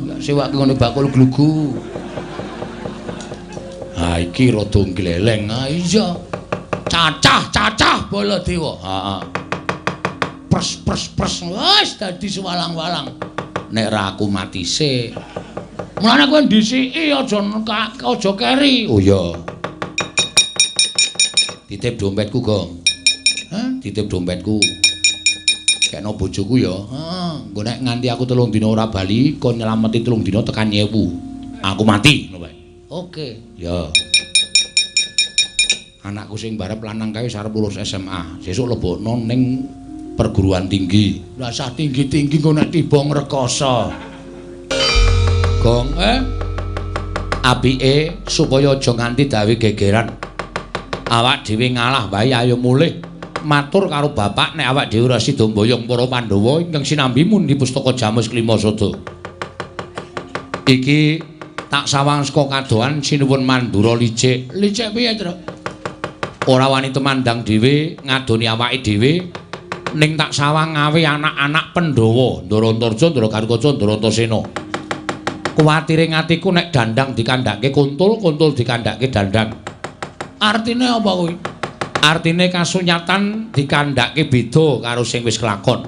Ya sewake ngene bakul glugu. Ha iki rada gleleng. Ha iya. Cacah, cacah Baladewa. Heeh. Pres pres pres wis dadi sewalang-walang. Nek ra aku mati sik. Mulane kowe ndhisiki aja aja keri. Oh iya. Titip dompetku, Gong. Hah? Titip dompetku. Kekno bojoku ya. Heeh, engko nek nganti aku 3 dina ora bali, kon nyelameti 3 dina tekan nyewu. Aku mati, ngono wae. Oke. Ya. Anakku sing barep lanang kae wis arep lulus SMA. Sesuk lebokno ning perguruan tinggi. Lah sah tinggi-tinggi engko nek tiba ngrekoso. Gong, Apike supaya aja nganti dawe gegeran. Awak dhewe ngalah wae ayo mulih. Matur karo bapak nek awak dhewe ora sida mboyong para Pandhawa ingkang sinambi mundi pustaka Jamus Klima Sada. Iki tak sawang saka kadohan sinuwun Mandura licik. Licik piye, Truk? Ora wani temandang dhewe ngadoni awake dhewe ning tak sawang ngawe anak-anak Pandhawa, Ndara Antarja, Ndara Garukaca, Ndara Antasena. Kuwatire atiku nek dandang dikandhake kuntul, kuntul dikandhake dandang. Artine apa kuwi? Artine kasunyatan dikandhake beda karo sing wis kelakon.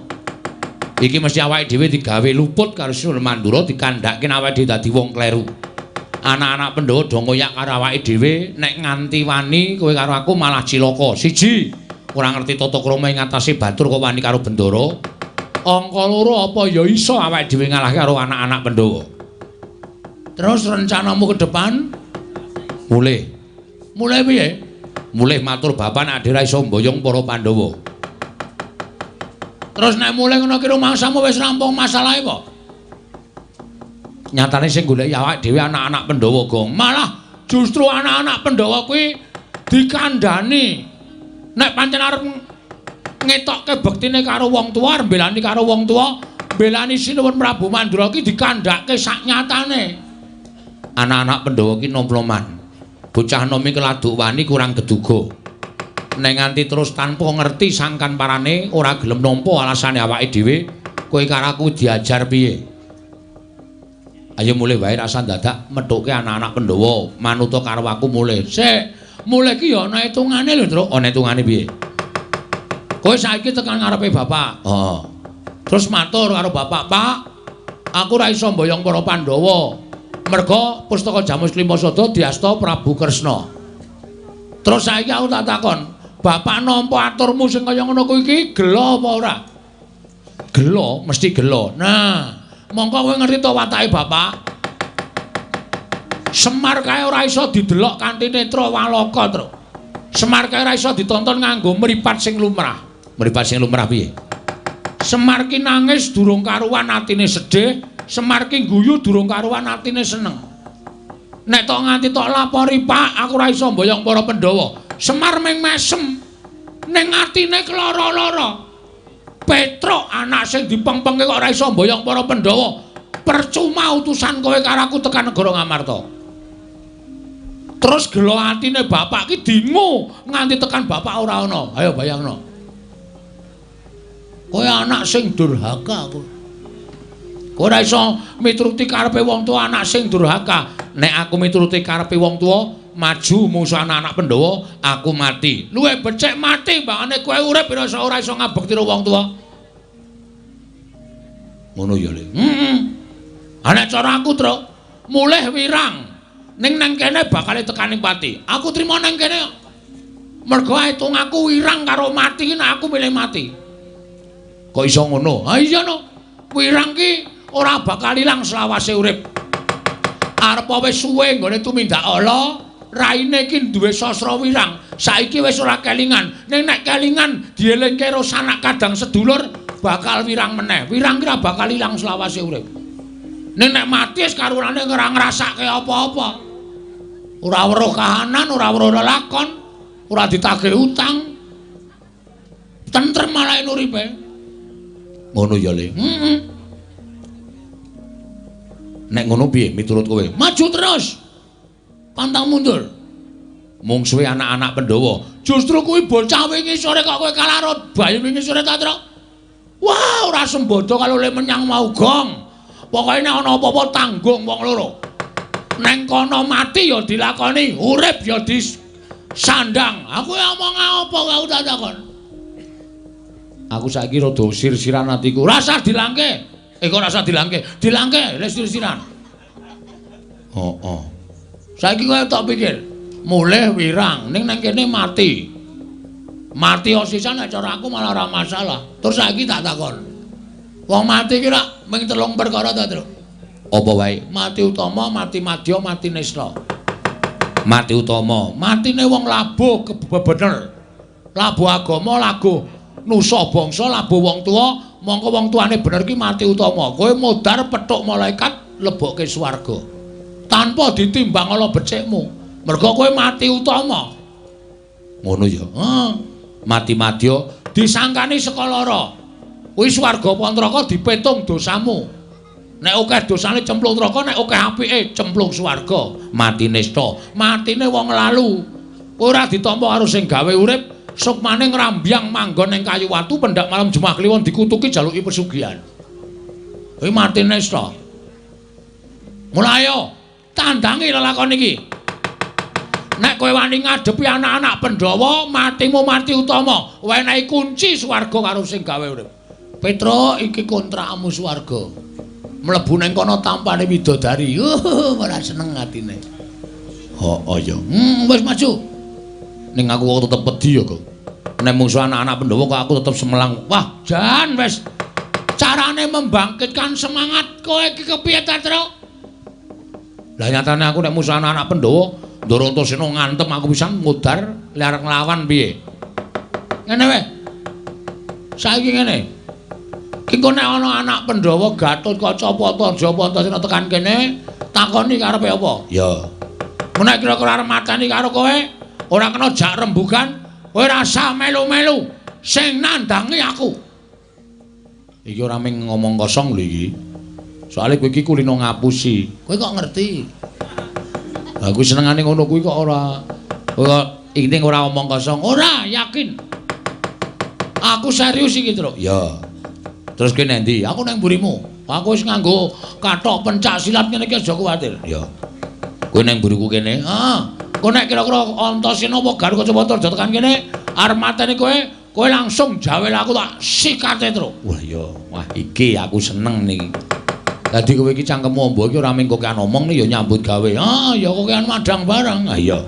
Iki mesti awake dhewe digawe luput karo Sinuwun Mandura dikandhake awake dhewe dadi wong kleru. Anak-anak Pandhawa do ngoyak karo awake dhewe nek nganti wani kowe karo aku malah cilaka. Siji, ora ngerti tata krama ing atase batur kok wani karo Bendara. Angka loro apa ya iso awake dhewe ngalahke karo anak-anak Pandhawa. Terus rencanamu ke depan? Mulih. Mulih piye? Mulih matur bapak nek ade ra iso mboyong para Pandhawa. Terus nek mulih ngono ki rumangsamu wis rampung masalahe apa? Nyatane sing goleki awake dhewe anak-anak Pandhawa, Gong. Malah justru anak-anak Pandhawa kuwi dikandhani. Nek pancen arep ngetokke bektine karo wong tuwa, arep mbelani karo wong tuwa, mbelani Sinuwun Prabu Mandura ki dikandhake sak nyatane. Anak-anak Pandhawa ki nom-noman. Bocah nom iki keladuk wani kurang geduga. Nek nganti terus tanpa ngerti sangkan parane ora gelem nampa alasane awake dhewe, kowe karo aku diajar piye? Ayo mulih wae rasa dadak methuke anak-anak Pandhawa, manuta karo aku mulih. Sik, mulih ki ya ana hitungane lho, Truk. Ana hitungane piye? Kowe saiki tekan ngarepe bapak. Heeh. Terus matur karo bapak, "Pak, aku ora iso mboyong para Pandhawa. Merga pustaka Jamus Klima Sada diasta Prabu Kresna." Terus saiki aku tak takon, bapak nampa aturmu sing kaya ngono kuwi iki gela apa ora? Gela, mesti gela. Nah, mongko kowe ngerti to watake bapak? Semar kae ora iso didelok kanthi netra walaka, Truk. Semar kae ora iso ditonton nganggo mripat sing lumrah. Mripat sing lumrah piye? Semar ki nangis durung karuan atine sedih, Semar ki guyu durung karuan atine seneng. Nek tok nganti tok lapori, Pak, aku ora iso mboyong para Pandhawa. Semar ming mesem. Ning atine kelara-lara. Petruk anak sing dipengpengke kok ora iso mboyong para Pandhawa. Percuma utusan kowe karo aku tekan negara Ngamarta. Terus gela atine bapak ki dingu nganti tekan bapak ora ana. Ayo bayangno. Kowe anak sing durhaka kowe. Kowe ora iso mituruti karepe wong tuwa anak sing durhaka. Nek aku mituruti karepe wong tuwa, maju mungsuh anak-anak Pandhawa, aku mati. Luwih becik mati mbangane kowe urip ora iso ngabekti karo wong tuwa. Ngono ya, Le. Heeh. Ha nek cara aku, Truk, mulih wirang. Ning nang kene bakal tekaning pati. Aku trimo nang kene. Mergo hitung aku wirang karo mati ki nek aku milih mati. Kok iso ngono? Ha iya no. Wirang ki ora bakal ilang selawase urip. Arep wis suwe nggone tumindak ala, raine ki duwe sastra wirang. Saiki wis ora kelingan. Ning nek kelingan dielingke karo sanak kadang sedulur bakal wirang meneh. Wirang ki ora bakal ilang selawase urip. Ning nek mati wis karurane ora ngrasake apa-apa. Ora weruh kahanan, ora weruh lelakon, ora ditagih utang. Tentrem malah uripe. Ngono ya, Le. Heeh. Nek ngono piye miturut kowe? Maju terus. Pantang mundur. Mungsuhe anak-anak Pandhawa. Justru kuwi bocah wingi sore kok kowe kalah karo bayi wingi sore ta, Truk? Wah, ora sembodo kalau le menyang mau gong. Pokoke nek ana apa-apa tanggung wong loro. Neng kono mati ya dilakoni, urip ya disandang. Aku omong apa aku tak takon. Aku saiki rada sir-siran atiku. Rasah dilangke. Kok rasah dilangke? Dilangke lek sir-siran. Heeh. Saiki kowe tak pikir, mulih wirang ning nang kene mati. Mati sisan nek cara aku malah ora masalah. Terus saiki tak takon. Wong mati ki rak ming telung perkara ta, Truk? Apa wae? Mati utama, mati madya, mati nista. Mati utama, matine wong labuh kebener. Labuh agama, labuh nusa bangsa, labuh wong tuwa, mongko wong tuane bener ki mati utama. Kowe modar petuk malaikat lebokke swarga. Tanpa ditimbang ala becikmu. Mergo kowe mati utama. Ngono ya. Heeh. Mati madya disangkani saka lara. Kuwi swarga apa neraka dipetung dosamu. Nek akeh dosane cemplung neraka, nek akeh apike cemplung swarga. Mati nista, matine wong lalu. Ora ditampa karo sing gawe urip, sukmane ngrambyang manggon ning kayu watu pendak malam Jumat Kliwon dikutuki jaluki pesugihan. Kuwi mati nista. Mulai ayo tandangi lelakon iki. Nek kowe wani ngadepi anak-anak Pandhawa, matimu mati utama, wenehi kunci swarga karo sing gawe urip. Petro, iki kontrakmu swarga. Mlebu ning kono tampane widodari. Ora seneng atine. Heeh ya. Wis maju. Ning aku kok tetep wedi ya, Kok. Nek mungsu anak-anak Pandhawa kok aku tetep semelang. Wah, jan wis. Carane membangkitkan semangat kowe iki kepiye ta, Tru? Lah nyatane aku nek musuh anak-anak Pandhawa, Ndara Antasena ngantem aku pisan mudhar lek arep nglawan piye? Ngene wae. Saiki ngene. Ki engko nek ana anak Pandhawa Gatotkaca Pantarja Antasena tekan kene, takoni karepe apa? Ya. Nek kira-kira arep mateni karo kowe, ora kena jak rembugan, kowe rasa melu-melu sing nandangi aku. Iki ora mung ngomong kosong lho iki. Soale kowe iki kulino ngapusi. Kowe kok ngerti? Lah kuwi senengane ngono kuwi kok ora. Kok inting ora omong kosong. Ora, yakin. Aku serius iki, Truk. Ya. Terus kowe nang ndi? Aku nang mburimu. Aku wis nganggo kathok pencak silat ngene iki aja kuwatir. Ya. Kowe nang mburiku kene? Heeh. Kowe nek kira-kira Antasena apa Garuda Pantarja tekan kene, arep mateni kowe, kowe langsung jawel aku tak sikate, Truk. Wah ya, wah iki aku seneng niki. Dadi kowe iki cangkemmu amba iki ora mung kokean omong ya nyambut gawe. Ah ya kokean madang barang. Ah iya.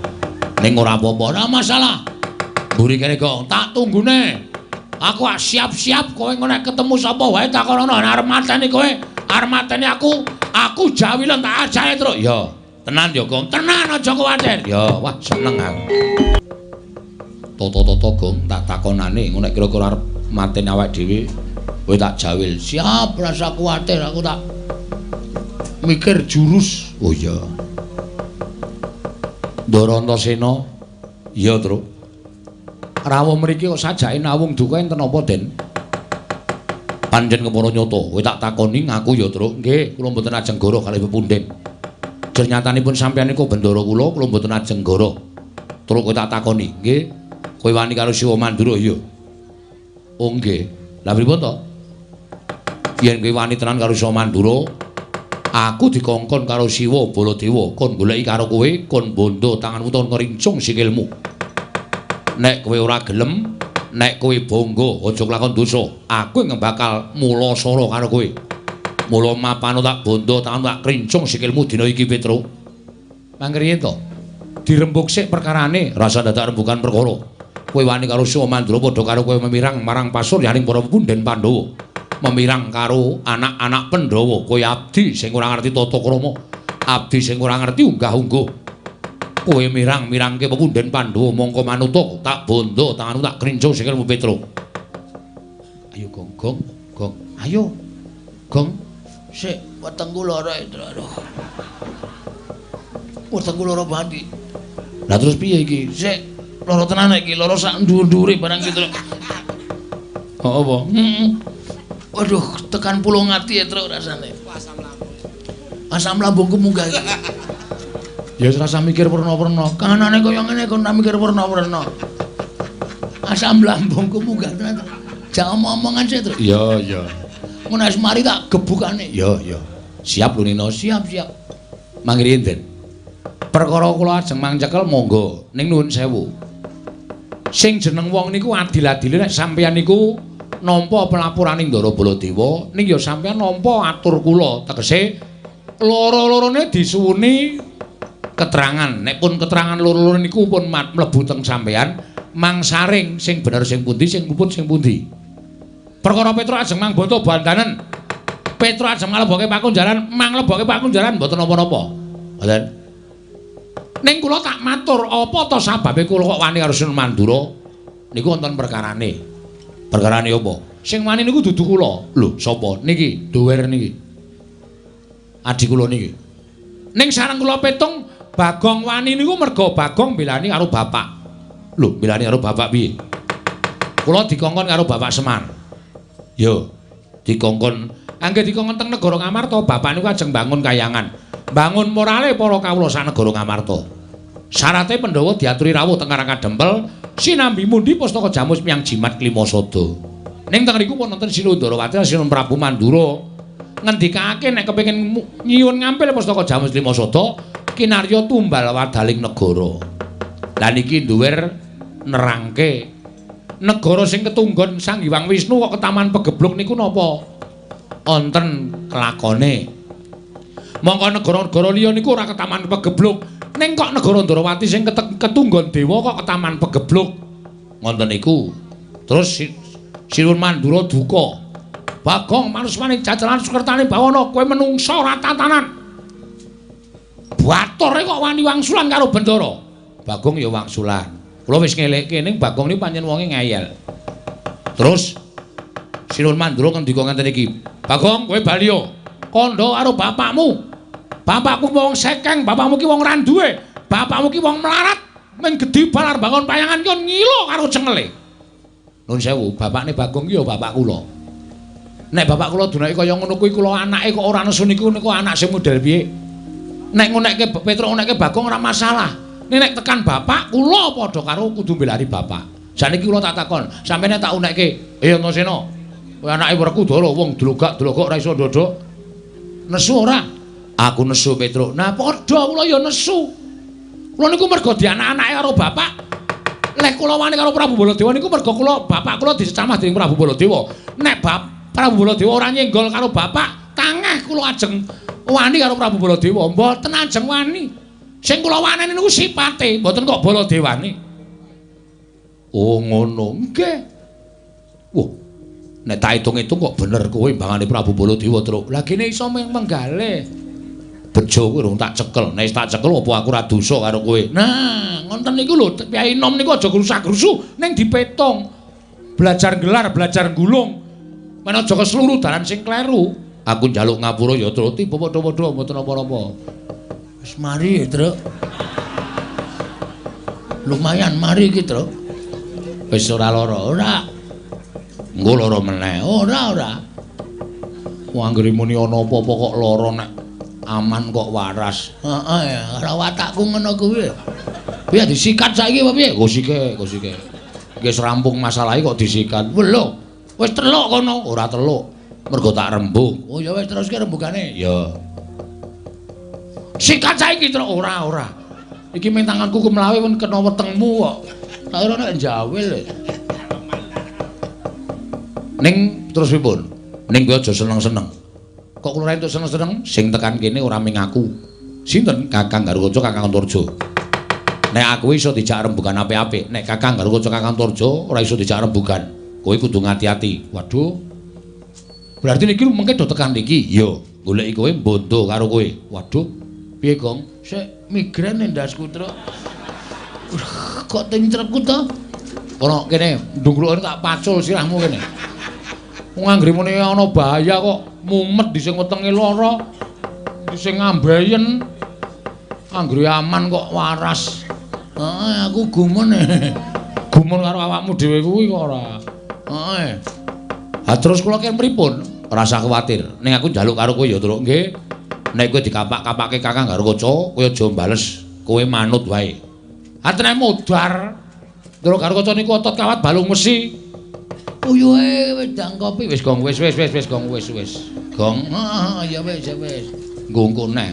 Ning ora apa-apa, ora masalah. Mburi kene kok tak tunggune. Aku siap-siap kowe engko nek ketemu sapa wae takonono arep mateni kowe, arep mateni aku, aku jawilen tak ajahe, Truk. Ya. Tenan ya, Gong. Tenan aja kuwatir. Ya, wah seneng aku. Toto-toto Gong tak takonane engko nek kira-kira arep mateni awake dhewe, kowe tak jawil. Siap, rasa kuwatir aku tak mikir jurus. Oh iya. Ndara Antasena. Iya, Truk. Rawuh mriki kok sajake nawung duka enten apa, Den? Pancen kepara nyata, kowe tak takoni ngaku ya, Truk. Nggih, kula mboten ajeng goro kalih pepunden. Jer nyatanipun sampeyan niku bendara kula, kula mboten ajeng goro. Truk kowe tak takoni, nggih. Kowe wani karo Siwa Mandura ya? Oh nggih. Lah pripun to? Yen kowe wani tenan karo Siwa Mandura, aku dikongkon karo Siwa Baladewa kon goleki karo kowe, kon bondo tanganmu ton ngrincung sikilmu. Nek kowe ora gelem, nek kowe bangga aja kelakon dosa, aku ing bakal mulasara karo kowe. Mula mapano tak bondo tanganmu tak krincung sikilmu dina iki, Petro. Mangkriye to? Dirembug sik perkarane, rasa dadak rembugan perkara. Kowe wani karo Siwa Mandura padha karo kowe memirang marang pasuryaning para punden Pandhawa. Memirang karo anak-anak Pandhawa, kowe abdi sing ora ngerti tata krama, abdi sing ora ngerti unggah-ungguh. Kowe mirang-mirangke pepunden Pandhawa mongko manuta tak bondo tanganmu tak krincung sikilmu, Petro. Ayo Gong, Gong, Gong. Ayo. Gong. Sik, wetengku lara, aduh. Wetengku lara banget iki. Lah terus piye iki? Sik, lara tenan iki, lara sak nduwur-nduwure barang iki, Truk. Oh apa? Heeh. Waduh, tekan pulung ati ya, Truk, rasane. Asam lambung. Asam lambungku munggah iki. Ya wis rasa mikir werna-werna. Kanane kaya ngene kon ora mikir werna-werna. Asam lambungku munggah tenan. Jak omong-omongan sik, Truk. Iya, iya. Mun wis mari tak gebukane. Iya, iya. Siap lho Nino, siap siap. Mangke enten. Perkara kula ajeng mangcekel monggo ning nuwun sewu. Sing jeneng wong niku adil-adile nek sampeyan niku nampa pelapuraning Ndara Baladewa, ning ya sampeyan nampa atur kula, tegese loro-lorone disuwuni keterangan. Nek pun keterangan loro-loro niku pun mlebu teng sampeyan, mangsaring sing bener sing pundi, sing luput sing pundi. Perkara Petruk ajeng mangboto bandanen. Petruk ajeng nglebokke pakunjaran, manglebokke pakunjaran mboten napa-napa. Ngoten. Ning kula tak matur, apa to sababe kula kok wani karo Sinuwun Mandura? Niku wonten perkarane. Perkarane apa? Sing wani niku dudu kula. Lho, sapa? Niki, duwer niki. Adi kula niki. Ning sareng kula petung Bagong wani niku merga Bagong mbelani karo bapak. Lho, mbelani karo bapak piye? Kula dikongkon karo Bapak Semar. Yo, dikongkon angge dikongkon teng negara Ngamarta, bapak niku ajeng bangun kayangan. Bangun morale para kawula sak negara Ngamarta. Syarate Pandhawa diaturi rawuh teng Karang Kadempel sinambi mundi pustaka jamus miyang jimat Klimasada. Ning teng riku pun wonten Sinuwun Ndarawati lan Sinuwun Prabu Mandura ngendikake nek kepengin nyuwun ngampil pustaka jamus Klimasada kinarya tumbal wadaling negara. Lah niki duwer nerangke negara sing ketunggon Sang Hyang Wisnu kok ketaman pegebluk niku napa? Wonten kelakone. Mongko negara-negara liya niku ora ketaman pegebluk. Ning kok negara Ndarawati sing ketunggon dewa kok ketaman pegebluk. Ngoten niku. Terus Sinuwun Mandura duka. Bagong manusmane jajalan sukertane bawana kowe menungsa ora tatanan. Batore kok wani wangsulan karo Bendara. Bagong ya wangsulan. Kula wis ngelekke ning Bagong niku pancen wonge ngeyel. Terus Sinuwun Mandura ngendika ngenten iki. Bagong kowe bali yo. Kandha karo bapakmu. Bapakku wong sekeng, bapakmu ki wong ra duwe. Bapakmu ki wong melarat, mung gedhi balar bangun payangan ki ngilo karo cengele. Nuwun sewu, bapakne Bagong ki ya bapak kula. Nek bapak kula dunake kaya ngono kuwi kula anake kok ora nesu niku niku anak sing model piye? Nek ngonekke Petruk ngonekke Bagong ora masalah. Nek tekan bapak kula padha karo kudu mbelani bapak. Saniki kula tak takon, sampeyan tak unekke, "Eh Antasena, kowe anake Werkudara wong dlogak-dlogok ora iso ndodok." Nesu ora? Aku nesu Petruk. Nah padha kula ya nesu. Kula niku mergo dianak-anake karo bapak. Lek kula wani karo Prabu Baladewa niku mergo kula bapak kula dicecamah dening Prabu Baladewa. Nek Prabu Baladewa ora nyenggol karo bapak, tangeh kula ajeng wani karo Prabu Baladewa. Mboten ajeng wani. Sing kula waneni niku sipate, mboten kok Baladewane. Oh ngono. Nggih. Wah. Nek tak hitung-hitung kok bener kowe mbangane Prabu Baladewa, Truk. Lah kene iso menggale. Bejo kuwi urung tak cekel. Nek tak cekel apa aku ora dosa karo kowe. Nah, ngoten niku lho, Kyai Nom niku aja grusak-grusu ning dipetung. Belajar gelar, belajar gulung. Men aja kesluru dalan sing kleru. Aku njaluk ngapura ya, Truk. Tiba padha-padha mboten apa-apa. Wis mari ya, Truk. Lumayan mari iki, Truk. Wis ora lara, ora. Engko lara meneh. Ora, ora. Wong anggere muni ana apa-apa kok lara nek aman kok waras. Heeh ya, ora watakku ngono kuwi. Piye disikat saiki apa piye? Gosike, gosike. Iki wis rampung masalahe kok disikat. Lho, wis teluk kono. Ora teluk. Mergo tak rembug. Oh ya wis teruske rembugane. Ya. Sikat saiki truk ora, ora. Iki ming tanganku kemlawe pun kena wetengmu kok. Tak kira nek njawil. Ning terus pripun? Ning kowe aja seneng-seneng. Kok kula entuk seneng-seneng sing tekan kene ora ming aku. Sinten? Kakang Garukaca, Kakang Antarja. Nek aku iso dijak rembugan apik-apik, nek Kakang Garukaca, Kakang Antarja ora iso dijak rembugan. Kowe kudu ngati-ati. Waduh. Berarti niki mengke do tekan niki. Iya, goleki kowe mbondo karo kowe. Waduh. Piye, Gong? Sik migren ndasku, Truk. Kok tincrekku to? Kono kene, ndungkrukane tak pacul sirahmu kene. Wong anggere muni ana bahaya kok mumet di sing wetenge lara, di sing ngambeyen. Anggere aman kok waras. Heeh, aku gumun. Gumun karo awakmu dhewe kuwi kok ora. Heeh. Ha terus kula ki pripun? Ora usah kuwatir. Ning aku njaluk karo kowe ya, Truk. Nggih. Nek kowe dikapak-kapake Kakang Garukaca, kowe aja bales. Kowe manut wae. Atene modar. Truk Garukaca niku otot kawat balung wesi. Uyuhe wedang kopi wis gong wis wis wis wis gong wis wis. Gong. Heeh, ya wis, ya wis. Nggo neh.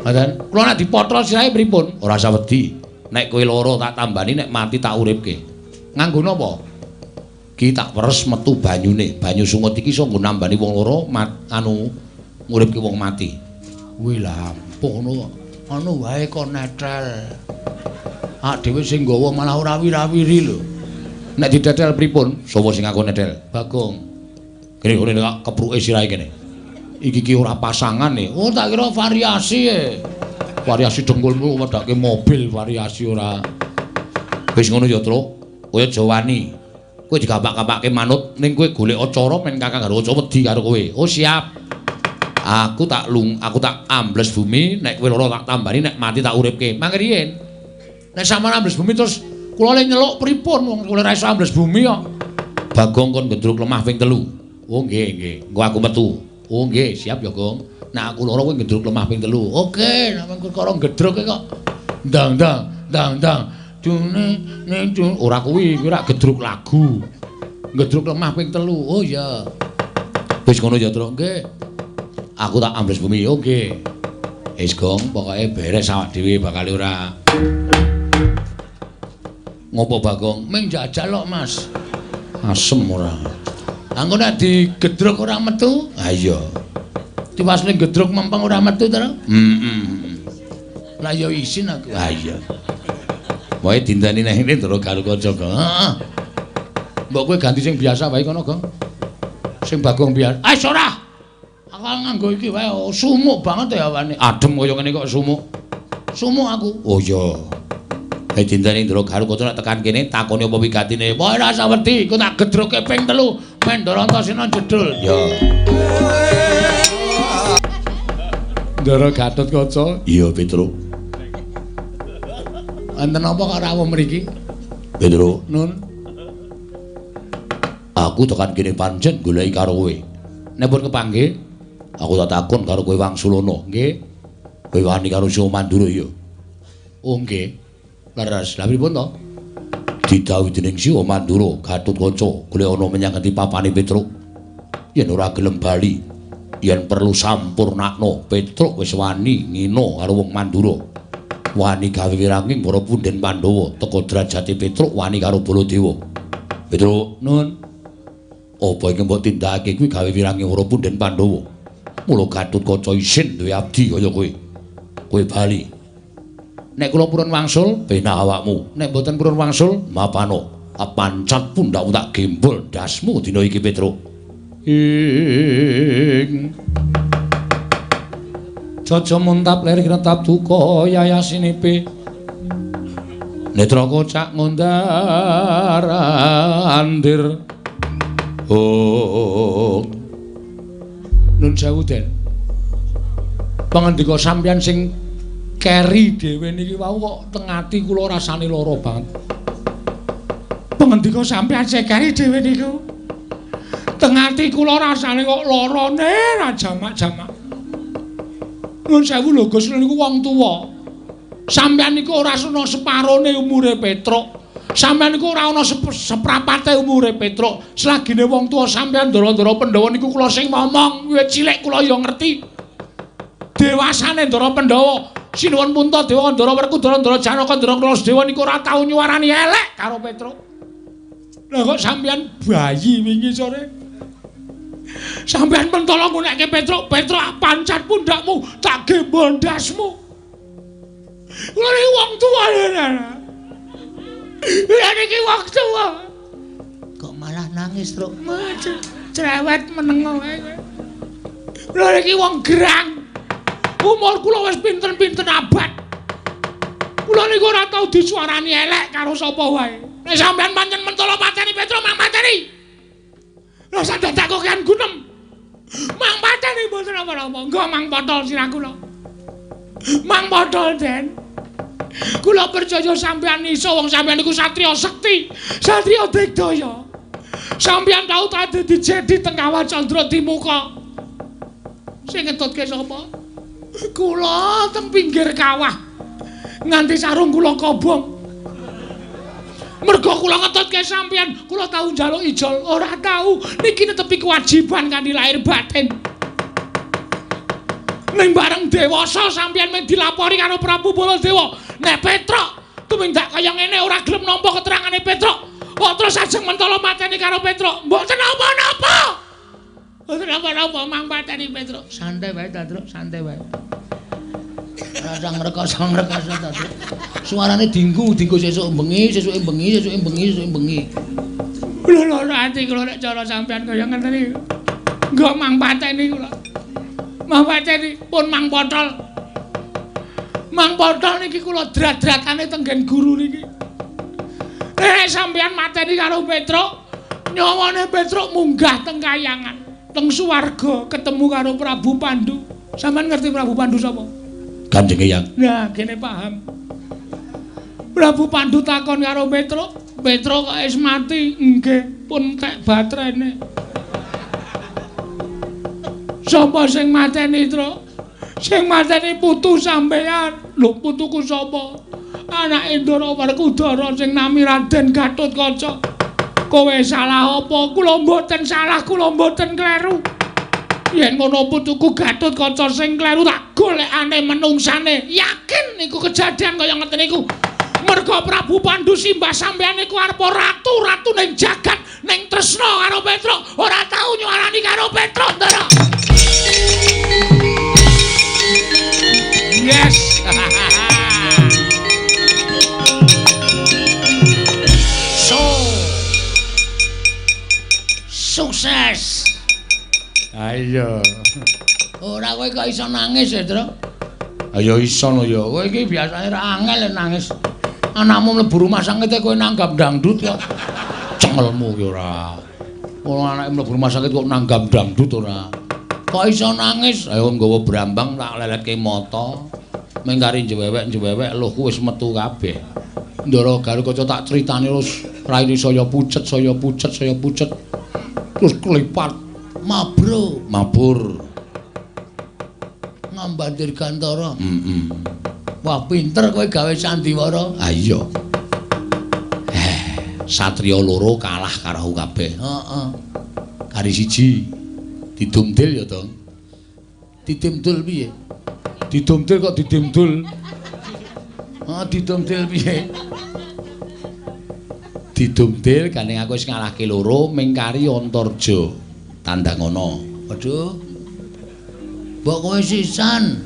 Ngoten. Kula nek dipotrol sirahe pripun? Ora usah wedi. Nek kowe lara tak tambani, nek mati tak uripke. Nganggo napa? Ki tak peres metu banyune. Banyu sungut iki iso nggo nambani wong lara, anu nguripke wong mati. Kuwi lah ampuh ngono kok. Anu wae kon netel. Awak dhewe sing nggawa malah ora wirawiri lho. Nek ditetel pripun? Sapa sing ngaku netel? Bagong. Kene ngene kok kepruke sirahe kene. Iki ki ora pasangan e. Oh tak kira variasi e. Variasi dengkulmu wedake mobil variasi ora. Wis ngono ya, Truk. Kowe aja wani. Kowe digapak-gapake manut ning kowe golek cara men Kakang Garuda wedi karo kowe. Oh siap. Aku tak lung, aku tak ambles bumi, nek kowe lara tak tambani, nek mati tak uripke. Mangke riyin. Nek sampeyan ambles bumi terus kula le nyeluk pripun wong kula ora iso ambles bumi kok. Bagong kon gendruk lemah ping 3. Oh nggih, nggih. Engko aku metu. Oh nggih, siap ya, Gong. Nek aku lara kowe gendruk lemah ping 3. Oke, nek perkara gedruk kok. Ndang ndang ndang ndang. Dune ne dun ora kuwi, kuwi rak gedruk lagu. Gedruk lemah ping 3. Oh iya. Wis ngono ya, Truk. Nggih. Aku tak ambles bumi. Oh nggih. Wis, Gong, pokoke beres awak dhewe bakal ora. Ngopo Bagong? Ming jajal kok, Mas. Asem ora. Engko nek digedruk ora metu? Ha iya. Tiwas ning gedruk mempeng ora metu to? Heeh. Lah ya isin aku. Ha iya. Wae dinteni nang ngene Ndara Garukaca, Gong. Heeh. Mbok kowe ganti sing biasa wae kono, Gong. Sing Bagong biasa. Ah ora. Aku nganggo iki wae sumuk banget ya awane. Adem kaya ngene kok sumuk. Sumuk aku. Oh iya. Hei dinteni Ndara Garukaca nek tekan kene takoni apa wigatine. Wah ora usah wedi, iku tak gedruke ping 3. Men Ndara Antasena jedul. Ya. Ndara Gatotkaca. Iya, Petruk. Enten apa kok rawuh mriki? Petruk, nun. Aku tekan kene pancen goleki karo kowe. Nek pun kepanggih, aku tak takon karo kowe Wangsulana. Nggih. Kowe wani karo Siwa Mandura ya? Oh nggih. Leres. Lah pripun to? Didhawuhi dening Siwa Mandura, Gatotkaca golek ana menyang ngendi papane Petruk. Yen ora gelem bali, yen perlu sampurnakno, Petruk wis wani ngina karo wong Mandura. Wani gawe wiranging para punden Pandhawa, teka derajate Petruk wani karo Baladewa. Petruk, nun. Apa iki mbok tindakake kuwi gawe wiranging para punden Pandhawa? Mula Gatotkaca isin duwe abdi kaya kowe. Kowe bali. Nek kula purun wangsul, penak awakmu. Nek mboten purun wangsul, mapano. Pancat pundhakmu tak gembol ndasmu dina iki, Petruk. Ing Jaja muntap lir kretap duka yayasinipe. Netra kocak ngundar andir. Oh. Nun sewu, Den. Pangandika sampeyan sing keri dhewe niki wau kok teng ati kula rasane lara banget. Pangandika sampeyan sing keri dhewe niku teng ati kula rasane kok larane ra jamak-jamak. Nuwun sewu lho Gus, niku wong tuwa. Sampeyan niku ora ana separone umure Petruk. Sampeyan niku ora ana seprapate umure Petruk. Selagine wong tuwa sampeyan ndara-ndara Pandhawa niku kula sing momong, wiwit cilik kula ya ngerti. Dewasane Ndara Pandhawa, Sinuwun Puntadewa, Ndara Werkudara, Ndara Janaka, Ndara Kaladewa niku ora tau nyuwarani elek karo Petruk. Lah kok sampeyan bayi wingi sore? Sampeyan mentala ngunekke Petruk, Petruk pancat pundhakmu, tak gembol ndasmu. Kula niki wong tuwa lho. Kula niki wong tuwa. Kok malah nangis, Truk? Cerewet meneng wae. Kula niki wong gerang. Umur kula wis pinten-pinten abad. Kula niku ora tau disuarani elek karo sapa wae. Nek sampeyan pancen mentala pateni Petruk, mang pateni. Lah sak dadak kok kan gunem. Mang pateni mboten napa-napa. Engko mang potol sirah kula. Mang potol, Den. Kula percaya sampeyan iso, wong sampeyan niku satriya sekti, satriya digdaya. Sampeyan tau dadi jedi teng Kawah Candra Dimuka. Sing ngetutke sapa? Kula teng pinggir kawah. Nganti sarung kula kobong. Mergo kula ngetutke sampeyan, kula tau njaluk ijol, ora tau. Niki netepi kewajiban kanthi lahir batin. Ning bareng dewasa sampeyan men dilapori karo Prabu Baladewa. Nek Petruk tumindak kaya ngene ora gelem nampa keterangane Petruk. Kok terus ajeng mentala mateni karo Petruk. Mboten napa-napa. Mboten napa-napa mang mateni Petruk. Santai wae ta, Truk, santai wae. Rasa ngrekoso-ngrekoso ta, Truk. Suarane dinggu, dinggo sesuk bengi, sesuke bengi, sesuke bengi, sesuke bengi. Lho lho ati kula nek cara sampeyan kaya ngene iki. Nggo mang pateni kula. Mang pateni pun mang potol. Mang potol niki kula drat-dratane tenggen guru niki. Nek sampeyan mateni karo Petruk, nyawane Petruk munggah teng kayangan, teng swarga ketemu karo Prabu Pandu. Sampeyan ngerti Prabu Pandu sapa? Kanjeng Eyang. Nah, kene paham. Prabu Pandu takon karo Petruk, Petruk kok wis mati? Nggih, pun tek batrene. Sapa sing mateni, Truk? Sing mateni putu sampeyan. Lho, putuku sapa? Anake Ndara Werkudara sing nami Raden Gatotkaca. Kowe salah apa? Kula mboten salah, kula mboten kleru. Yen ngono putuku Gatotkaca sing kleru tak golekane menungsane. Yakin niku kejadian kaya ngeten niku. Merga Prabu Pandu simbah sampeyan niku arep ratu-ratu ning jagat ning tresna karo Petruk, ora tau nyuarani karo Petruk, Ndara. Yes. So sukses. Ayo. Ora kowe kok iso nangis ya, Truk? Ayo iso no ya. Kowe iki biasane ra angel nangis. Anakmu mlebu rumah sakit kowe nanggap dangdut kok. Cengelmu ki ora. Wong anake mlebu rumah sakit kok nanggap dangdut ora. Kok iso nangis? Ayo nggawa brambang tak leletke mata. Ming kari njewewek-njewewek luhku wis metu kabeh. Ndara Garukaca tak critani terus raine saya pucet, saya pucet, saya pucet. Terus klipat mabro, mabur. Ngambandir gantara. Heeh. Wah, pinter kowe gawe sandiwara. Ha iya. Satriya loro kalah karo kabeh. Heeh. Kari siji didumdil ya, Dong. Didumdul piye? Didumdil kok didumdul. Heeh, didumdil piye? Didumdil gandeng aku wis ngalahke loro ming kari Antarja. Tandangana. Waduh. Mbok kowe sisan.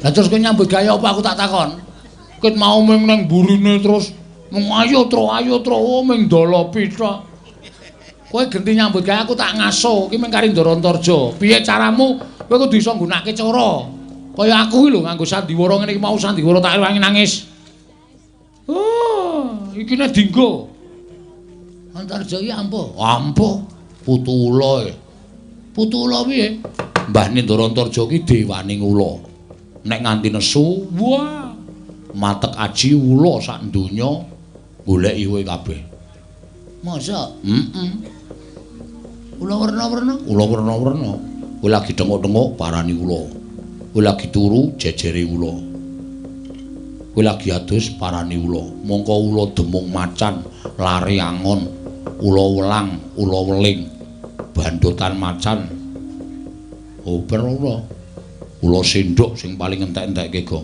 Lah terus kowe nyambut gawe apa aku tak takon? Ket mau ming nang burine terus mung ayo tro ming dolopi tok. Kowe genti nyambut gawe aku tak ngaso iki ming kari Ndara Antarja. Piye caramu? Kowe kudu iso nggunakake cara. Kaya aku iki lho nganggo sandiwara ngene iki mau sandiwara tak rewangi nangis. Oh, iki nek dinggo. Antarja iki ampuh. Ampuh. Putu ula. Putu ula piye? Mbahne Ndara Antarja iki dewaning ula. Nek nganti nesu, wah, matek aji ula sak donya goleki kowe kabeh. Masa? Heeh. Ula werna-werna? Ula werna-werna. Kowe lagi thenguk-thenguk parani ula. Kowe lagi turu jejere ula. Kowe lagi adus parani ula. Mongko ula demung macan, lari angon, ula welang, ula weling, bandotan macan. Oper ula. Ula sendok sing paling entek-entekke, Gong.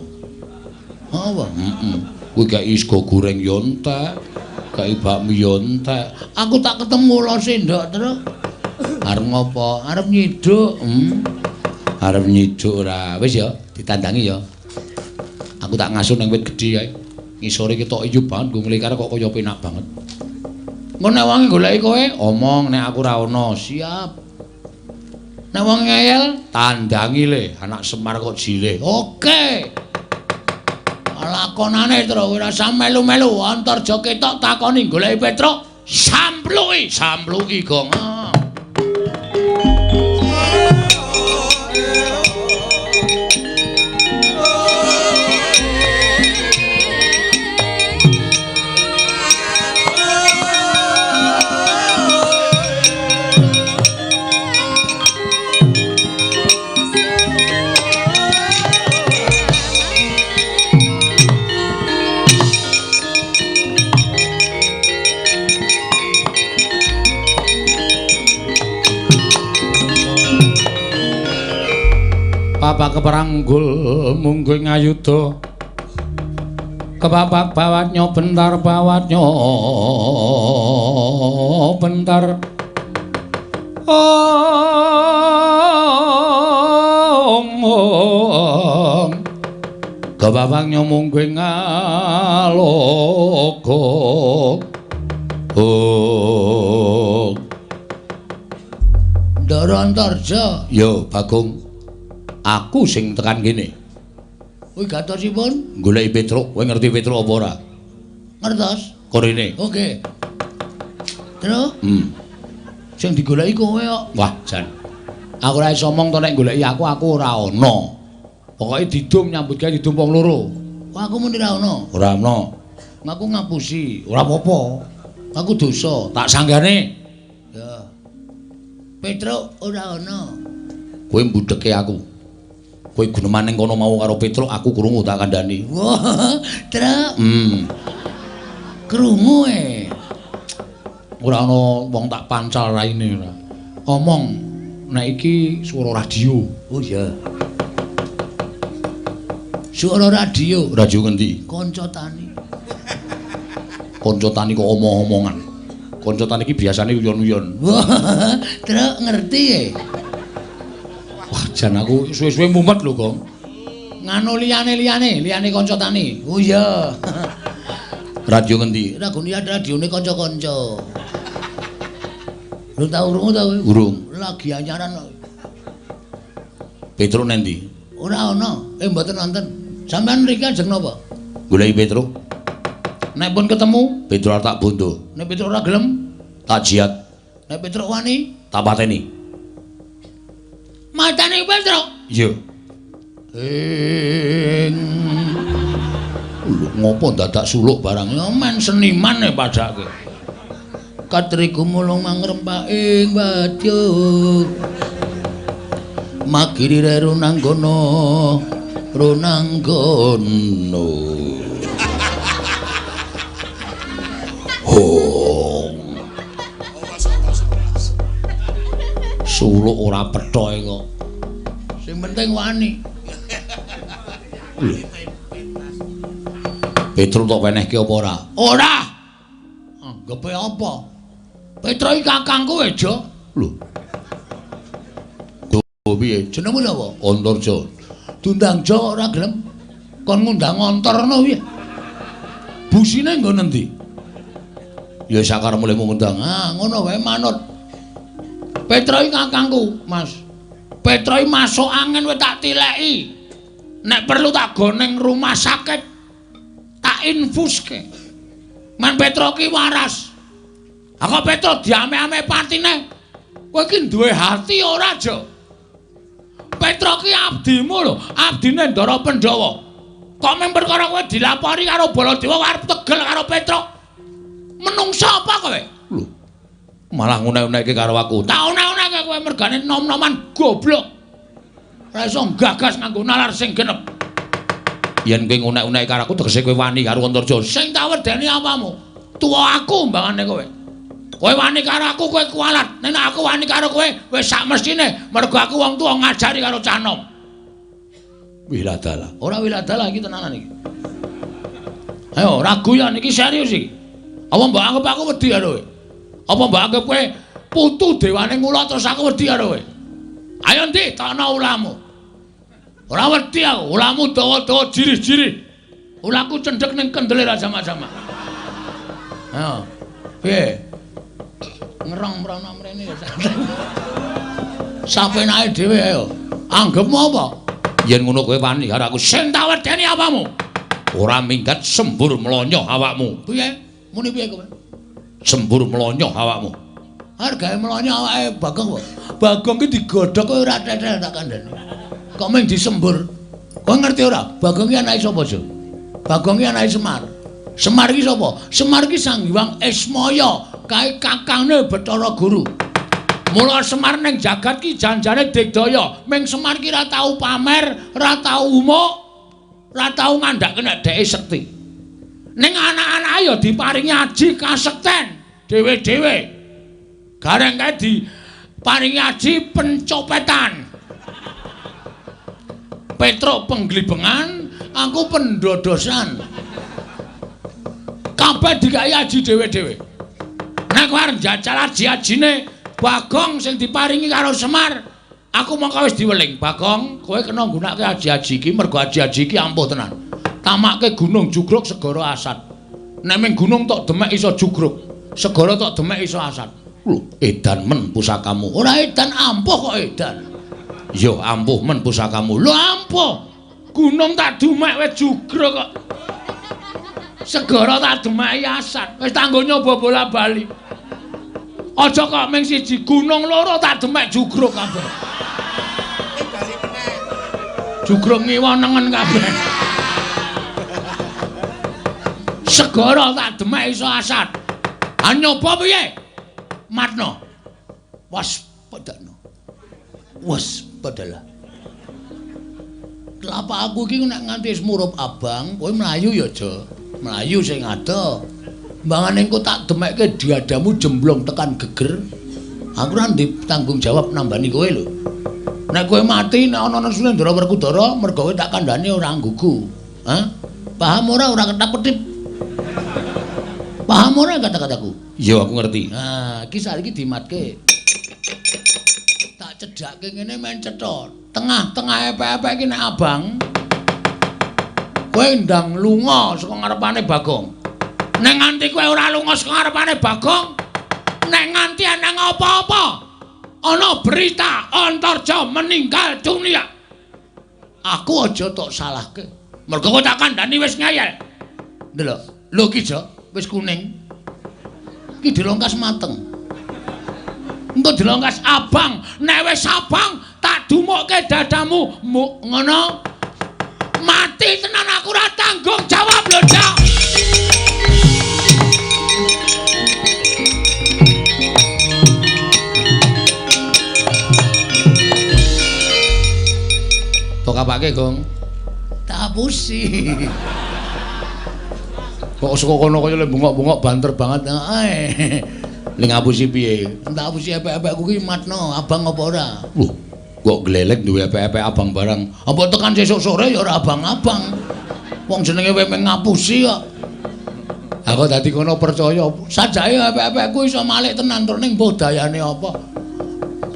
Apa? Heeh. Kuwi kei sego goreng ya entek, kei bakmi ya entek. Aku tak ketemu ula sendok terus. Arep ngopo? Arep nyiduk. Arep nyiduk ora. Wis ya, ditandangi ya. Aku tak ngasuh ning wit gedhe kae. Ngisore ketok iyu banget nggo nglekar kok kaya penak banget. Engko nek wonge goleki kowe, omong nek aku ora ono. Siap. Nek wong ngeyel, tandangi le, anak Semar kok jile. Oke. Lakonane terus ora usah melu-melu, Antarja ketok takoni goleki Petruk, sampluki, sampluki, Gong. Kebapak keperanggul mungguh ngayuda. Kebapak bawatnya bentar bawatnya bentar. Ong ong. Kebabaknya mungguh ngaloka. Oh. Ndara Antarja. Yo Bagong. Aku sing tekan kene. Wigatosipun goleki Petruk. Kowe ngerti Petruk apa ora? Ngertos. Korene. Oke. Terus? Sing digoleki kowe kok. Wah, jan. Aku ora iso omong to nek goleki aku, aku ora ana. Pokoke didum nyambut gawe didum wong loro. Kok aku muni ora ana? Ora ana. Aku ngapusi. Ora apa-apa. Aku dosa. Tak sanggane. Ya. Petruk ora ana. Kowe mbudheke aku. Kowe guneman ning kono mau karo Petruk, aku krungu tak kandhani. Wah, Truk. Krungu e. Ora ana wong tak pancal raine ora. Omong nek iki swara radio. Oh iya. Swara radio. Radio ngendi? Kanca tani. Kanca tani kok omong-omongan. Kanca tani iki biasane uyon-uyon. Wah, Truk ngerti e. Wah, jan aku suwe-suwe mumet lho, Gong. Nganu liyane-liyane, liyane kanca tani. Oh iya. Radio ngendi? Ragone radione kanca-kanca. Lu tau krungu ta kowe? Urung. Lagi anyaran kok. Petruk nendi? Ora ana. Mboten wonten. Sampeyan mriki ajeng napa? Goleki Petruk. Nek pun ketemu, Petruk tak bondo. Nek Petruk ora gelem, tak jiat. Nek Petruk wani, tak pateni. Matane Petruk. Iya. Ing lho ngopo dadak suluk barang? Ya men seniman e padake. Katri gumulung mangrempak ing wadya. Magiri runanggono runanggono. Hong. Suluk ora pethoe kok. Sing penting wani. Lho. Petruk tok wenehke apa ora? Ora. Anggepe apa? Petruk iki kakangku e, Jo. Lho. Lho piye? Jenengmu sapa? Antarja. Diundang Jo ora gelem. Kon ngundang Antar ngono piye? Busine nggon endi? Ya sakarepmu lek ngundang. Ah, ngono wae manut. Petruk iki kakangku, Mas. Petruk iki masuk angin wis tak tileki. Nek perlu tak goneng rumah sakit. Tak infuske. Men Petruk ki waras. Aku Petruk diame-ame patine. Kowe iki duwe hati ora, Jo? Petruk ki abdimu lho, abdine Ndara Pandhawa. Kok mung perkara kowe dilapori karo Baladewa arep tegel karo Petruk? Menungsa apa kowe? Lho. Malah ngunek-unekke karo aku. Tak unek-unekke kowe mergane nom-noman goblok. Ora iso gagas nganggo nalar sing genep. Yen kowe ngunek-unekke karo aku tegese kowe wani karo Antarja. Sing tak wedeni apamu? Tuwa aku mbangane kowe. Kowe wani karo aku kowe kualat. Nek aku wani karo kowe wis sak mestine mergo aku wong tuwa ngajari karo cah nom. Wiladala. Ora wiladala iki tenanan iki. Ayo ragu ya niki serius iki. Apa mbok anggap aku wedi karo kowe? Apa mbok anggap kowe putu dewane ngula terus aku wedi karo kowe? Ayo ndi takno ulamu. Ora wedi aku, ulamu dawa-dawa jirih-jirih. Ulaku cendhek ning kendele ra sama-sama. Ayo. Piye? Ngerong mrono mrene ya. Sapenake dhewe ayo. Anggepmu apa? Yen ngono kowe wani karo aku. Sing tak wedeni apamu? Ora minggat sembur mlonyoh awakmu. Piye? Muni piye kowe? Sembur mlonyoh awakmu. Hargae mlonyoh awake Bagong kok. Bagong ki digodhog kowe ora tetel tak kandhani. Kok mung disembur. Kowe ngerti ora? Bagong ki anake sapa, Jo? Bagong ki anake Semar. Semar ki sapa? Semar ki Sang Hyang Ismaya, kae kakangne Bathara Guru. Mula Semar ning jagat ki janjane digdaya. Ming Semar ki ora tau pamer, ora tau umuk, ora tau ngandhake nek dheke sekti. Ning anak-anake ya diparingi aji kasekten dhewe-dhewe. Gareng kae diparingi aji pencopetan. Petruk penglibengan, aku pendodosan. Kabeh dikai aji dhewe-dhewe. Nek kowe arep njajal aji-ajine Bagong sing diparingi karo Semar, aku mongko wis diweling. Bagong, kowe kena nggunakake aji-aji iki mergo aji-aji iki ampuh tenan. Tamake gunung jugruk segara asat. Nek ming gunung tok demek iso jugruk, segara tok demek iso asat. Lho, edan men pusakamu. Ora edan, ampuh kok edan. Ya ampuh men pusakamu. Lho ampuh. Gunung tak demek wis jugruk kok. Segara tak demeki asat. Wis tanggo nyoba bola-bali. Aja kok ming siji gunung loro tak demek jugruk kabeh. Jugruk ngiwa nengen kabeh. Segara tak demek iso asat. Ha nyoba piye? Matno. Waspadakno. Waspadalah. Telapak aku iki nek nganti wis murup abang, kowe mlayu ya, Jo. Mlayu sing ado. Mbangane engko tak demekke diadamu jemblong tekan geger. Aku ora ndek tanggung jawab nambani kowe lho. Nek kowe mati nek ana Sunendra Werkudara mergo kowe tak kandhani ora nggugu. Hah? Paham ora? Ora ketap-ketip. Paham ora kata-kataku? Iya, aku ngerti. Nah, iki saiki dimatke. Tak cedhakke ngene men cetha. Tengah-tengah epek-epek iki nek abang. Kowe ndang lunga saka ngarepane Bagong. Nek nganti kowe ora lunga saka ngarepane Bagong, nek nganti ana apa-apa, ana berita Antarja meninggal dunia. Aku aja tok salahke. Mergo kowe tak kandhani wis ngeyel. Ndelok, lho iki Jo, wis kuning. Iki dilongkas mateng. Engko dilongkas abang, nek wis abang tak dumukke dadamu. Muk ngono. Mati tenan aku ora tanggung jawab lho, Cak. Tok apake, Gong? Tak apusi. Kok saka kono kaya bengok-bengok banter banget. Heeh. Ning ngapusi piye? Tak apusi epek-epekku ki matno abang apa ora? Lho, kok glelek duwe epek-epek abang barang. Apa tekan sesuk sore ya ora abang-abang. Wong jenenge kowe mung ngapusi kok. Aku dadi kono percaya. Sajake epek-epekku iso malik tenan tur ning mbuh dayane apa.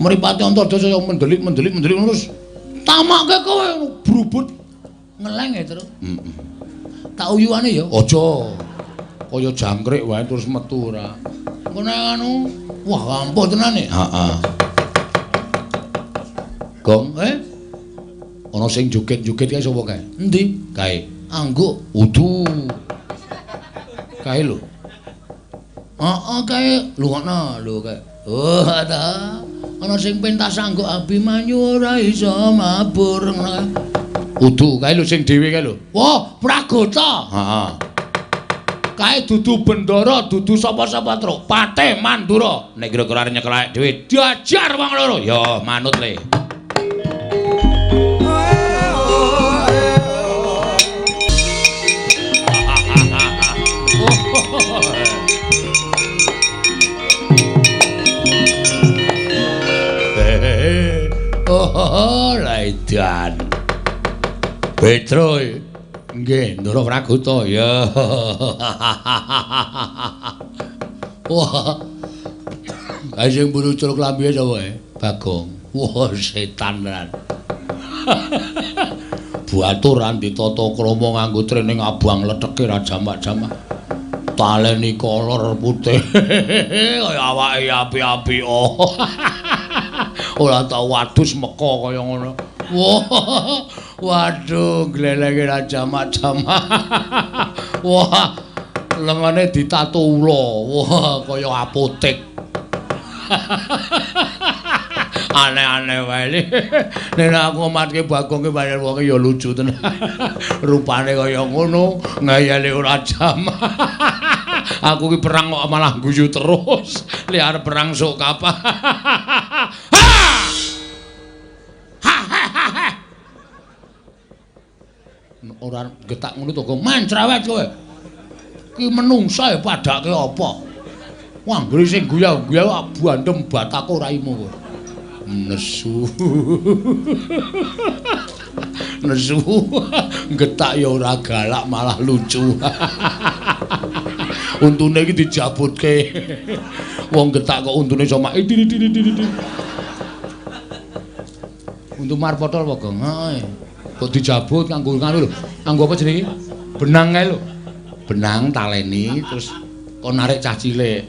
Mripate Antarja saya mendelik-mendelik mendelik terus tamake kowe brubut ngeleng ya, Truk. Heeh. Tak uyuane ya. Aja. Kaya jangkrik wae terus metu ora. Ngono anu, wah ampuh tenan e. Heeh. Gong, ana sing joget-joget kae sapa kae? Endi? Kae. Angguk. Udu. Kae lho. Heeh, kae lungokno lho kae. Oh, ta. Ana sing pentas angguk Abimanyu ora iso mabur ngono. Udu, kae lho sing dhewe kae lho. Wah, Pragota. Heeh. Kae dudu bendara, dudu sapa-sapa, Truk. Patih Mandura. Nek kira-kira arep nyekel awake dhewe, diajar wong loro. Ya, manut le. Oh, laidan. Petro. Nggih, Ndara Pragota ya. Wah. Kae sing mburu culuk lambihe sapa e? Bagong. Wah, setan tenan. Baturan ditata krama nganggo training abang letheke ra jamak-jamak. Taleni kolor putih. Kaya awake api-api. Oh. Ora tau wadus meka kaya ngono. Wah, waduh, glelenge ra jamak-jamak. Wah, lengane ditato ula. Wah, kaya apotek. Aneh-aneh wae. Nek aku matke Bagong ki pancen wonge ya lucu tenan. Rupane kaya ngono, ngayale ora jamak. Aku ki perang kok malah guyu terus. Li arep perang sok kapan. Ora getak ngono to, men cerewet kowe. Ki menungsa ya padake apa? Wah, anggere sing guya-guya bandem batako raimu kowe. Nesu. Nesu. Getak ya ora galak malah lucu. Untune iki dijabutke. Wong getak kok untune iso mak diri diri diri. Untu marpotol apa, Gong? Heeh. Kok dijabut kanggo nganu lho. Kanggo apa jenenge iki? Benang kae lho. Benang taleni terus kon narik cah cilik.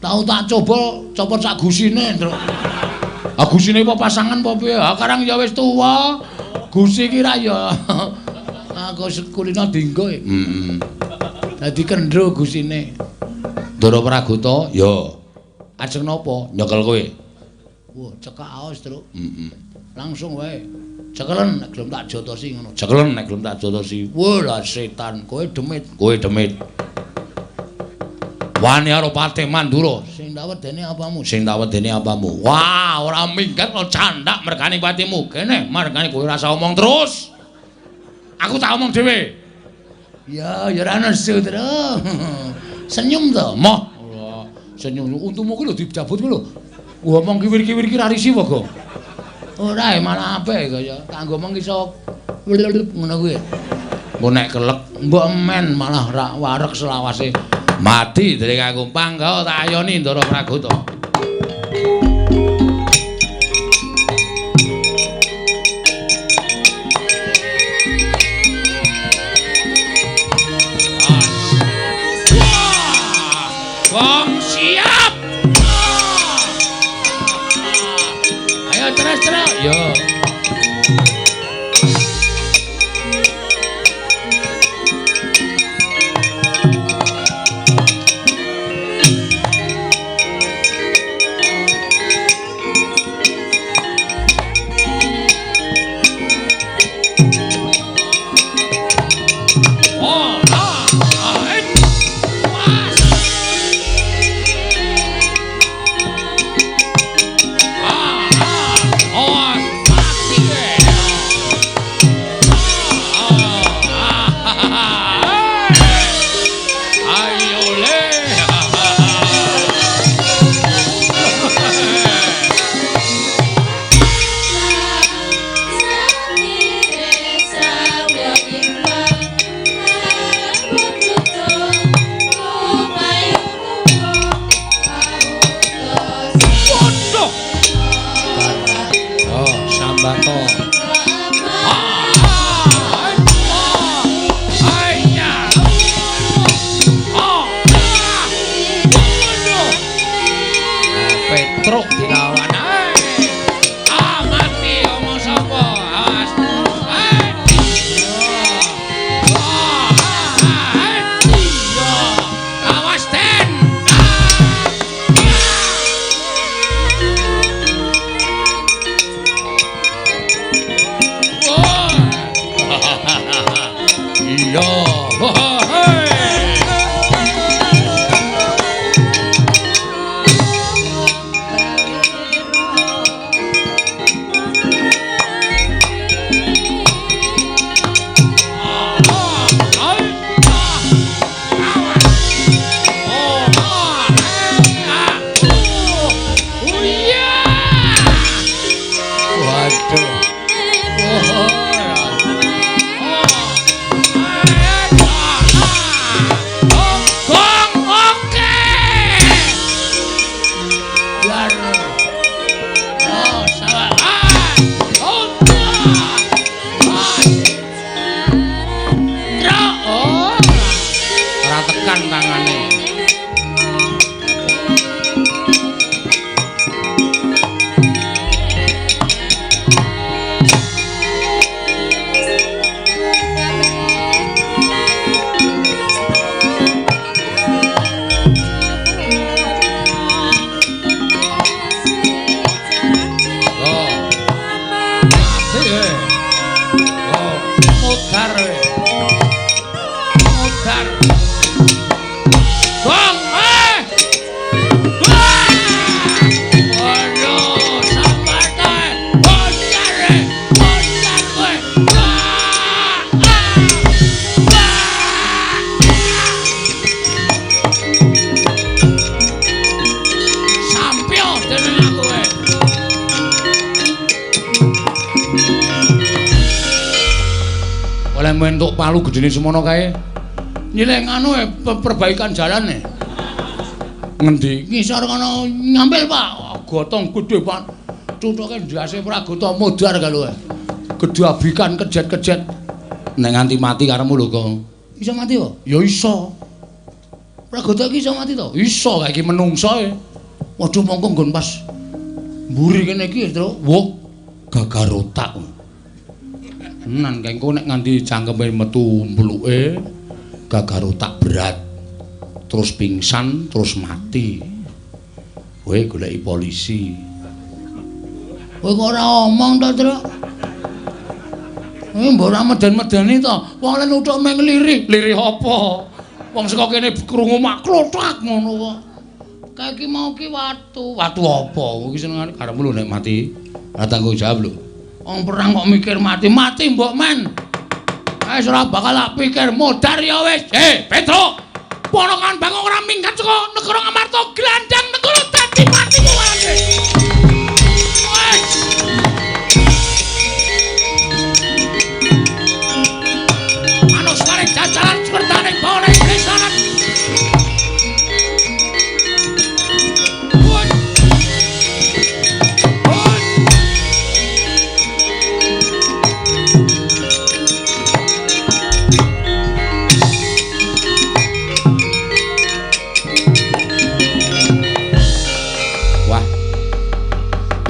Tau tak coba copot sak gusine, Ndruk. Ah gusine apa pasangan apa piye? Ah karang ya wis tuwa. Gusi ki ra ya. Aku sekulino dinggo. Heeh. Dadi kendro gusine. Ndara Pragota, ya. Ajeng napa? Nyekel kowe. Wah, cekak aos, Truk. Heeh. Langsung wae. Cekelen nek gelem tak jotosi ngono. Cekelen nek gelem tak jotosi. Wah, lah setan, kowe demit. Kowe demit. Wani karo Patih Mandura. Sing tak wedeni apamu? Sing tak wedeni apamu? Wah, ora minggat kok candak mergane patimu. Kene mergane kowe ora usah omong terus. Aku tak omong dhewe. Ya, ya ora nesu, Truk. Senyum to? Moh. Senyum untumu kuwi lho dijabut kuwi lho. Ngomong kiwir-kiwir iki ra risi apa, Gong? Ora, malah apik kaya kanggo omong iso ngono kuwi. Engko nek kelek mbok men malah ra wareg selawase. Mati dereng aku pangga tak ayoni Ndara Pragota. Wong siap. Ayo terus-terus. Yo. Oleh entuk palu gedene semono kae. Nyileh anu perbaikan jalan e. Ngendi? Ngisor kono ngambil, Pak. Gotong gedhe, Pak. Cuthuke ndase Pragota modar kalo. Gedabikan kejet-kejet. Nek nganti mati karepmu lho, Gong. Iso mati kok? Ya iso. Pragota iki iso mati to? Iso, kae iki menungso e. Waduh mongko nggon pas mburi kene iki, Tru. Wah, gagar otak. Tenan kae engko nek nganti cangkeme metu mbluke gagar otak berat. Terus pingsan, terus mati. Kowe goleki polisi. Kowe kok ora omong to, Tru? Mbok ora meden-medeni to. Wong lek nuthuk meng lirih. Lirih apa? Wong saka kene krungu mak klothak ngono kok. Kae iki mau ki watu. Watu apa? Iki senengane karepmu lho nek mati. Ora tanggung jawab lho. Wong perang kok mikir mati. Mati mbok men. Wis ora bakal tak pikir modar ya wis. Hei, Petruk. Ponokan Bagong ora minggat saka negara Ngamarta, glandang negara dadi patimu wae. Wes. Manusware jajaran swertane bone krisanan.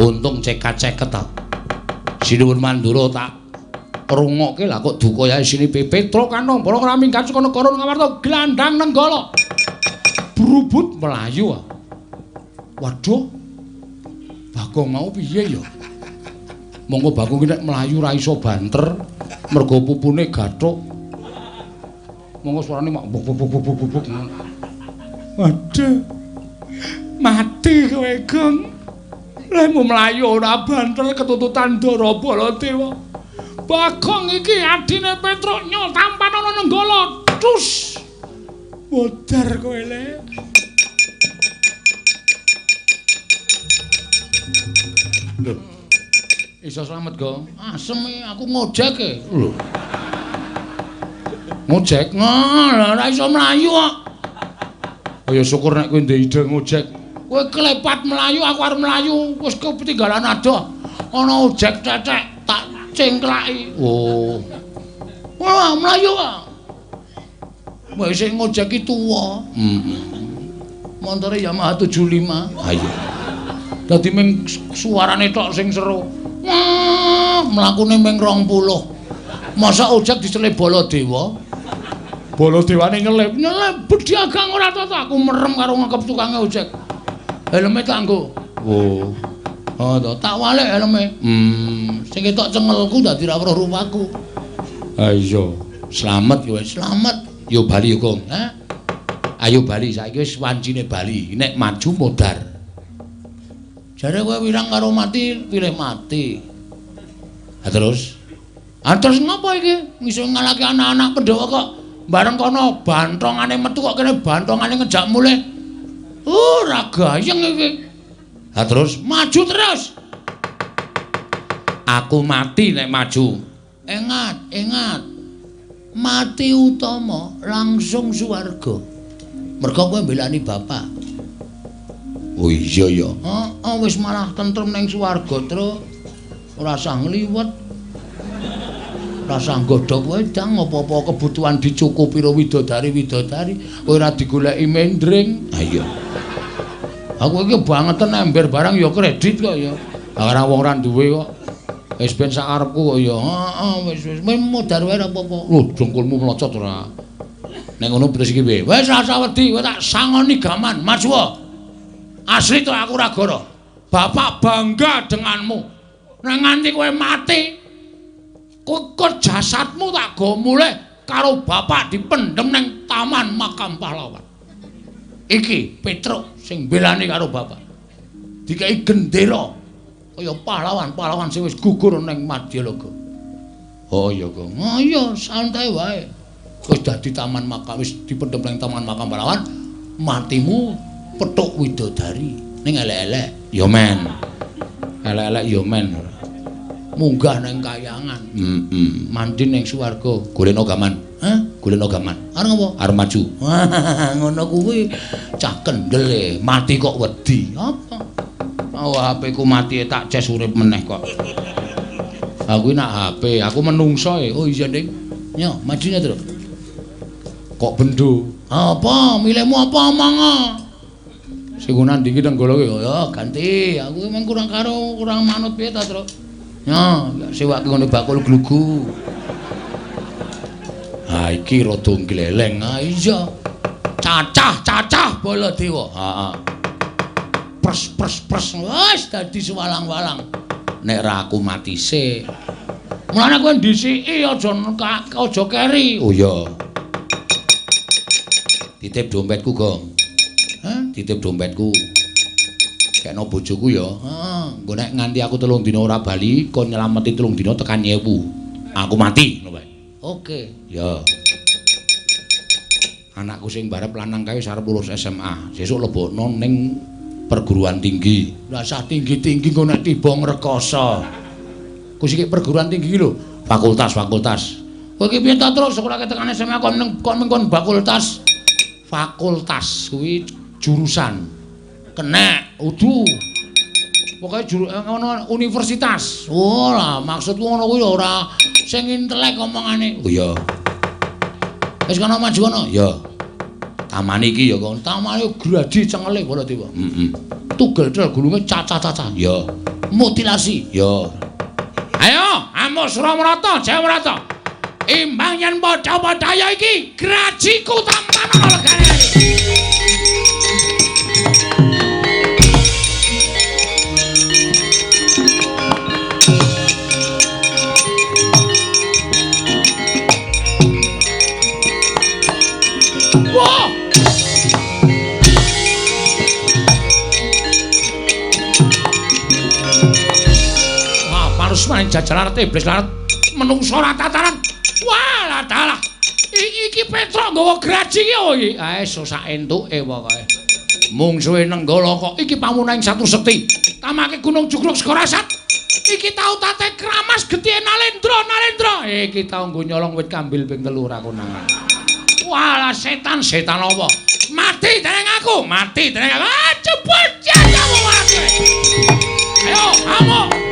Untung cekat-ceket ta. Sinuwun Mandura tak rungokke lah kok duka yae sini Petruk kanong para ora minggat saka negara Ngamarta glandang Nenggala. Brubut mlayu. Waduh. Bagong mau piye ya? Monggo Bagong ki nek mlayu ra iso banter mergo pupune gathuk. Monggo suarane mak buk buk buk buk buk. Waduh. Mati kowe, Gong. Lemu mlayu ora banter ketututan Ndara Baladewa. Bagong iki adine Petruk nyol tampan ana Nenggala. Cus. Modar kowe le. Lho. Iso slamet, Gong? Asem aku ngojek e. Lho. Ngojek? Ngono, ora iso mlayu kok. Oh ya syukur nek kowe ndek ide ngojek. Kowe klepat mlayu, aku arep mlayu, wis ketinggalan adoh. Ana ojek cecek tak cengklaki. Oh. Wah, mlayu kok. Wis sing ngojek ki tuwa. Heeh. Montore Yamaha 75. Ha iya. Dadi ming suarane tok sing seru. Wah, mlakune ming 20. Masa ojek dicelip Baladewa? Baladewane nyelip. Nyelip bediagang ora toto, aku merem karo ngekep tukange ojek. Helme tak nggo. Oh. Oh to, tak walik helme. Sing ketok cengelku dadi ra weruh rupaku. Ha iya, slamet kowe. Slamet. Yo bali yo, Gong. Hah? Ayo bali saiki wis wancine bali. Nek maju modar. Jare kowe wirang karo mati, pilih mati. Ha terus? Ha terus ngopo iki? Iso ngalahke anak-anak Pandhawa kok bareng kono bantongane metu kok kene bantongane ngejak mulih. Ora gayeng iki. Ha terus maju terus. Aku mati nek maju. Ingat, ingat. Mati utama langsung swarga. Mergo kowe mbelani bapak. Oh iya ya. Heeh, wis malah tentrem ning swarga, Tru. Ora usah ngliwet. Ora usah nggodhog wedang, apa-apa kebutuhan dicukupi karo widodari-widodari, kowe ora digoleki mendring. Ha iya. Aku iki bangeten ember barang ya kredit kok ya. Lah ora wong ora duwe kok. Wis ben sak karepku kok ya. Heeh, wis wis modar wae ora apa-apa. Lho, dengkulmu mlocot ora. Nek ngono terus iki piye? Wis ora usah wedi, kowe tak sangoni gaman, maju. Asli to aku ora goro. Bapak bangga denganmu. Nek nganti kowe mati, kok jasadmu tak go mulih karo bapak dipendhem ning taman makam pahlawan. Iki Petruk sing mbelani karo bapak. Dikai gendera kaya pahlawan-pahlawan sing wis gugur ning Madyalaga. Oh iya, Gong. Oh iya, santai wae. Wis dadi taman makam, wis dipendhem ning taman makam pahlawan, matimu petuk widodari ning elek-elek. Ya men. Elek-elek ya men. Munggah nang kayangan. Heeh. Mandi ning swarga. Golekno gaman. Hah? Golekno gaman. Arep ngopo? Arep maju. Ngono kuwi cah kendel e, mati kok wedi. Apa? Oh, HP ku mati tak ces urip meneh kok. Aku nak HP, aku menungso e. Oh iya, Ding. Yo, majunya terus. Kok bendo? Apa? Milihmu apa omong? Sing ngono ndi iki Nenggala ki? Ya ganti. Aku emang kurang karo kurang manut piye ta, Truk? Yo, sewake ngene bakul glugu. Ha iki rada gleleng. Ha iya. Cacah-cacah Baladewa. Heeh. Pres pres pres. Wis dadi sewalang-walang. Nek ra aku mati sik. Mulane kowe ndhisiki aja aja keri. Oh iya. Titip dompetku, Gong. Hah? Titip dompetku. Kekno bojoku ya. Heeh. Engko nek nganti aku 3 dina ora bali, kon nyelameti 3 dina tekan 1000. Aku mati, ngono wae. Oke. Ya. Anakku sing barep lanang kae wis arep lulus SMA. Sesuk lebokno ning perguruan tinggi. Lah sah tinggi-tinggi engko nek tiba ngrekoso. Ku sik perguruan tinggi lho, fakultas, fakultas. Kowe iki piye ta, Truk? Sekolahke tekan SMA kon ning kon kon fakultas. Fakultas kuwi jurusan. Kenek, udu. Pokoke ngono universitas. Oh lah, maksudku ngono kuwi ora sing intelek omongane. Oh iya. Wis kono maju kono. Ya. Taman iki ya kon. Tamane gradi cengele Baladewa. Heeh. Tugel tel gulunge cacah-cacah. Ya. Mutilasi. Ya. Ayo, amuk Suramrata, Jayamrata. Imbang yen padha-padha ya iki grajiku tampan legane. Wah! Wah, parusman jajaran iblis larat menungso rata-tataran. Wah, dalah. Iki Petruk nggawa graji iki opo iki? Ae sak entuke pokoke. Mungsuhe Nenggala kok iki pamunaing satu sekti. Tamake Gunung Jugruk Segara Sat. Iki tau tate kramas getihe Nalendra, Nalendra. Iki tau nggo nyolong wit kambil ping 3 ora konangan. Walah setan, setan apa? Mati dening aku, mati dening aku. Ah, jebul jajamu mati. Ayo, amuk.